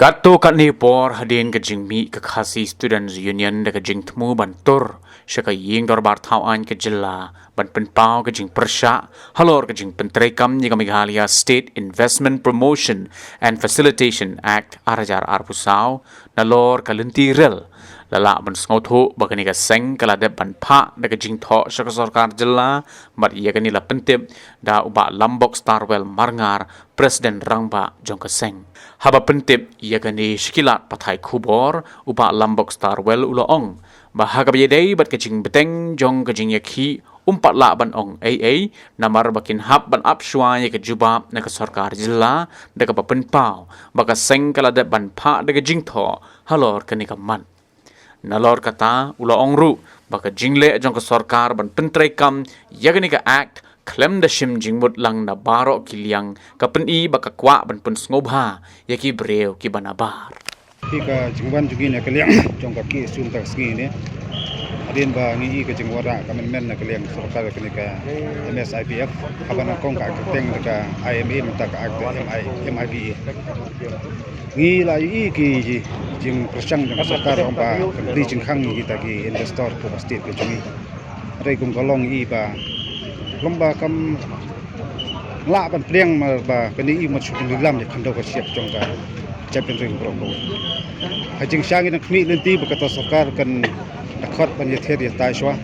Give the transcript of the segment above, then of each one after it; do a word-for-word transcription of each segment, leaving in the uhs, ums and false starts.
Katto katne por hadien ka jingmih ka Khasi Students Union da ka jingthmu ban tur sha ka ïing dorbar thaw aiñ ka jylla ban pynpaw ka jingpyrshah halor ka jingpyntreikam ïa ka Meghalaya State Investment Promotion and Facilitation Act ar hajar arphew saw nalor ka lynti rel, la lah ban sngewthuh ba kane ka seng ka la dep ban phah da ka jingthoh sha ka sorkar jylla, bad ïa kane la pyntip da u Bah Lambok Starwell Marngar, President Rangbah jong ka seng. Haba pyntip ïa kane sha ki lad pathai khubor, u Bah Lambok Starwell u la ong ba ha kaba ïadei bad ka jingbteng jong ka jingïakhih, um pat lah ban ong ei ei, namar ba kin hap ban ap shuwa ïa ka jubab na ka sorkar jylla da kaba pynpaw ba ka seng ka la dep ban phah da ka jingthoh halor kane ka mat. Nalor kata u la ong ruh ba ka jingleh jong ka sorkar ban pyntreikam ïa kane ka Act khlem da shim jingmut lang na baroh ki liang, ka pyni ba ka kwah ban pynsngewbha ïa ki briew kiba nabar. Hi ka jingwan jong ngi na ka liang jong ka KSU mynta ka sngi ne. Hadien ba ngi i ka jingwanrah ka mynmen na ka liang sorkar kane ka MSIPF, haba nyngkong ka kyrteng da ka IMA mynta ka Act MI, MIPA. Ngi la i ki jingpyrshang jong ka sorkar ong ba kan plie jingkhang ïa kita ki investor hapoh ka state ka jong ngi. Hynrei kum ka long i ba long ba kam lah ban pdiang, namar ba kane i mut shu pynlilam ïa ka khyndew ka shyiap jong ka jaitbynriew baroh kawei. Ha jingshisha ngi dang khmih lynti ba kata sorkar kan da khot ban ïathied ïatai shuwa,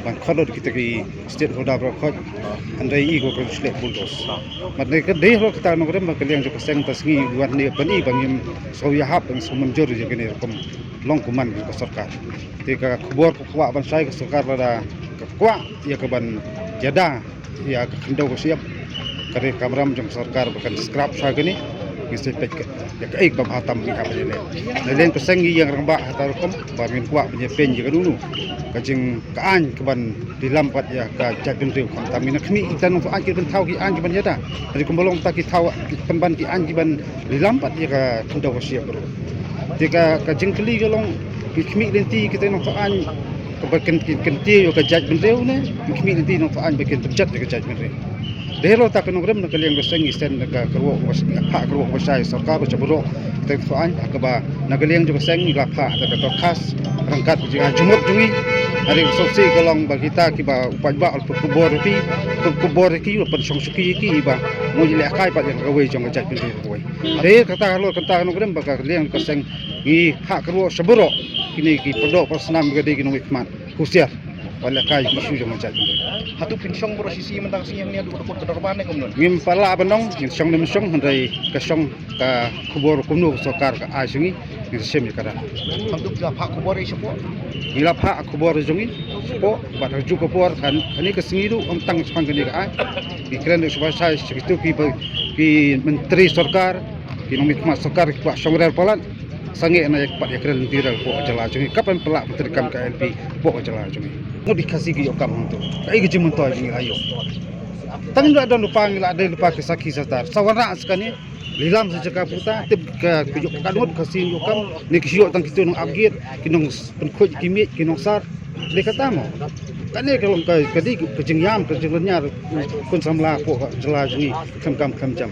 ban khot lut kita ki stakeholder baroh khoit. Hynrei i ko ka shlek bulldoze. Mat ne ka dei halor kata nongrim ba ka liang jong ka seng mynta ka sngi wan ne ban i ba ngim sngewïahap, ngim sngewmynjur ïa kane rukom long kumne ka sorkar. Te ka khubor ka kwah ban shai ka sorkar lada ka kwah ïa ka ban ïada ïa ka khyndew ka shyiap, ka dei ka kamram jong ka sorkar ba kan scrap shuwa kane. Ngi sa peit ka ïa kaei kaba bha tam ngi hap ban ïaleh. Na liang ka seng ngi ïeng rangbah ha kata rukom ba ngin kwah ban ïapeit ïa kano kano ka jing ka aiñ kaban lilam pat ïa ka jaitbynriew, khamtam ngi nang khmih kita nongthoh aiñ ki ban thaw ki aiñ kiban ïada. Hynrei kumba long ta ki thaw ki pynban ki aiñ kiban lilam pat ïa ka khyndew ka shyiap ruh. Te ka, ka jingkylli ka long, ngi khmih lynti kita nongthoh aiñ kaba kin, kin, kin kyntiew ïa ka jaitbynriew ne ngi khmih lynti nongthoh aiñ ba kin pynjot ïa ka jaitbynriew. Dei halor kata ka nongrim na ka liang ka seng ngi send ka kyrwoh, phah kyrwoh ba shai sorkar ba sha baroh kita nongthoh aiñ, ha kaba na ka liang jong ka seng ngi la phah da ka dorkhas ryngkat ka jingai jingmut jong ngi. Hynrei ka sngewsih ka long ba kita kiba u paidbah u la pynkhubor ïa phi, pynkhubor ïa ki, u la pynshong shuki ïa ki ba mut ïalehkai pat ïa kawei jong ka jaitbynriew kawei. Hynrei kata halor kata ka nongrim ba ka liang ka seng ngi phah kyrwoh sha baroh kine ki pardoh parsnam ba ka dei ki nongwei khmat, husiar ban lehkai ki issue jong ka jaitbynriew. Hato phin shong baroh shisha mynta ka sngi hangne haduh ka dkhot ka dorbar ne kumno? Ngim pat lah ban ong, ngin shong ne ngim shong, hynrei ka shong ka khubor kumno ka sorkar ka ai sha ngi, ngin sa shim ïa ka ran. Hato phi la phah khubor ïa shapoh? Ngi la phah khubor jong ngi shapoh, bad ha kajuh ka por, kan, kane ka sngi ruh ym tang shaphang kane ka aiñ. Ngi kren ruh sha ba shai sha kito ki ba, ki myntri sorkar, ki nongmihkhmat sorkar, ki kwah shong rel palat. Sangeh na ïa ka pat ïakren lynti rel hapoh ka jylla jong ngi, ka ban pynlah pyntreikam ka ILP hapoh ka jylla jong ngi. Mut ki Khasi ki ïoh kam hangto. Kaei ka jingmyntoi ba ngi la ïoh? Tang ngi la don lypa, ngi la dei lypa ki sakhi sata. Sa wanrah sa kane, lilam sa jaka puta, tip ka, ka ïoh ka mut Khasi ïoh kam, ne ki shu ïoh tang kito nong ap gate, ki nongpynkhuid ki miej, ki nongsar. Dei kata mo. Kane ka long ka, ka dei ka jingïam, ka jinglynñiar khun samla hapoh ka jylla jong ngi, khlem kam khlem jam.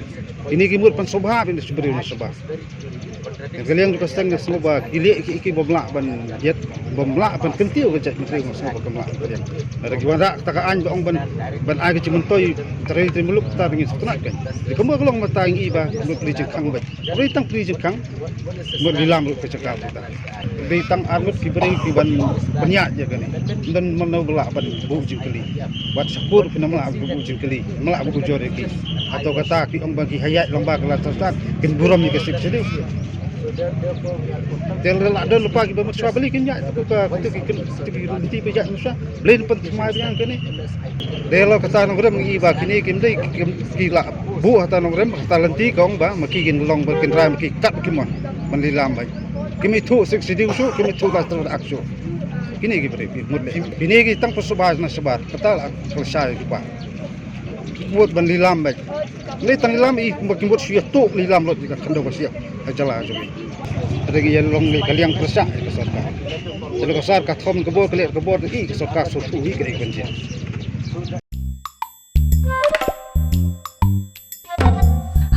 Kine ki mut pynsngewbha, pynshongbriew na sngewbha. Ka liang jong ka seng ka sngew ba ki leh ki, ki bym lah ban ïeit, bym lah ban kyntiew ka jaitbynriew, ka sngew ba kam lah ban ïeit. Lada ki wanrah kata ka aiñ ba ong ban, ban ai ka jingmyntoi, trai trai muluk kata ba ngin sngewtynnat kan. Te kumba ka long mynta ngi ba, ba plie jingkhang ba. Hynrei tang plie jingkhang, mut lilam ruh ka jaka puta. Dei tang ar ngut ki briew ki ban pynïaid ïa kane. Ym don mano ba lah ban buh jingkylli. Wat shapoh phin ym lah ban buh jingkylli, ym lah ban ujor ïa ki. Hato kata ki ong ba ki hap ïaid lyngba ka Land Trust Act, kin burom ïa ka Sixth Schedule. Te lada don lypa kiba mut shuwa balei kin ïaid, ka, ka, ki, ki, ki lynti ba ïaid mut shuwa. Balei phin pynthymmai biang kane? Dei halor kata nongrim ngi i ba kine kim dei, ki, ki la buh ha kata nongrim, ha kata lynti ka ong ba ma ki kin long ba kin rai ma ki kat ba ki mon ban lilam ba. Kim ithuh Sixth Schedule shuh, kim ithuh Land Trust Act shuh. Kine ki briew ki mut leh. Kine ki tang pynsngewbha na shabar, kata la ka lashai ki ba. Ki mut ban lilam ba. Lei tang lilam i kumba ki mut shu ïathuh lilam lut ïa ka khyndew ka shyiap ka jylla jong ngi. Hynrei ngi ïa long lei ka liang pyrshah ïa ka sorkar. Ka sorkar ka thom ka bor, ka leh ka bor, i ka sorkar shu thuh i ka ei ban jia.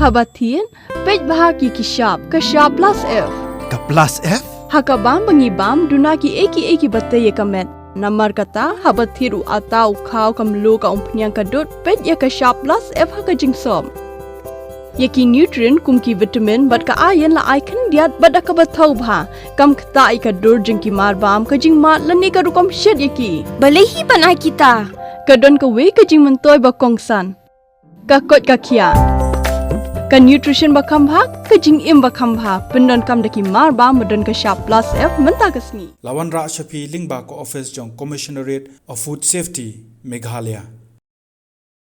Haba thied, peit bha ïa ki shap, ka shap plus F. Ka plus F? Ha ka bam ba ngi bam, duna ki ei ki ei kiba tei ïa ka met. Namar kata, haba thied u atta, u khaw, ka mluh, ka umphniang, ka dud, peit ïa ka shap plus F ha ka jingsop. Ïa ki nutrient kum ki vitamin bad ka iron la ai khyndiat bad da kaba thaw bha. Kam ktah ïa ka dur jong ki marbam, ka jingmad lane ka rukom shet ïa ki. Balei hi ban ai kita? Ka don kawei ka jingmyntoi ba kongsan. Ka koit ka khiah. Ka nutrition ba kham bha, ka jingim ba kham bha. Pyndonkam da ki marbam ba don ka shap plus F mynta ka sngi. La wanrah sha phi lyngba ka office jong Commissionerate of Food Safety, Meghalaya.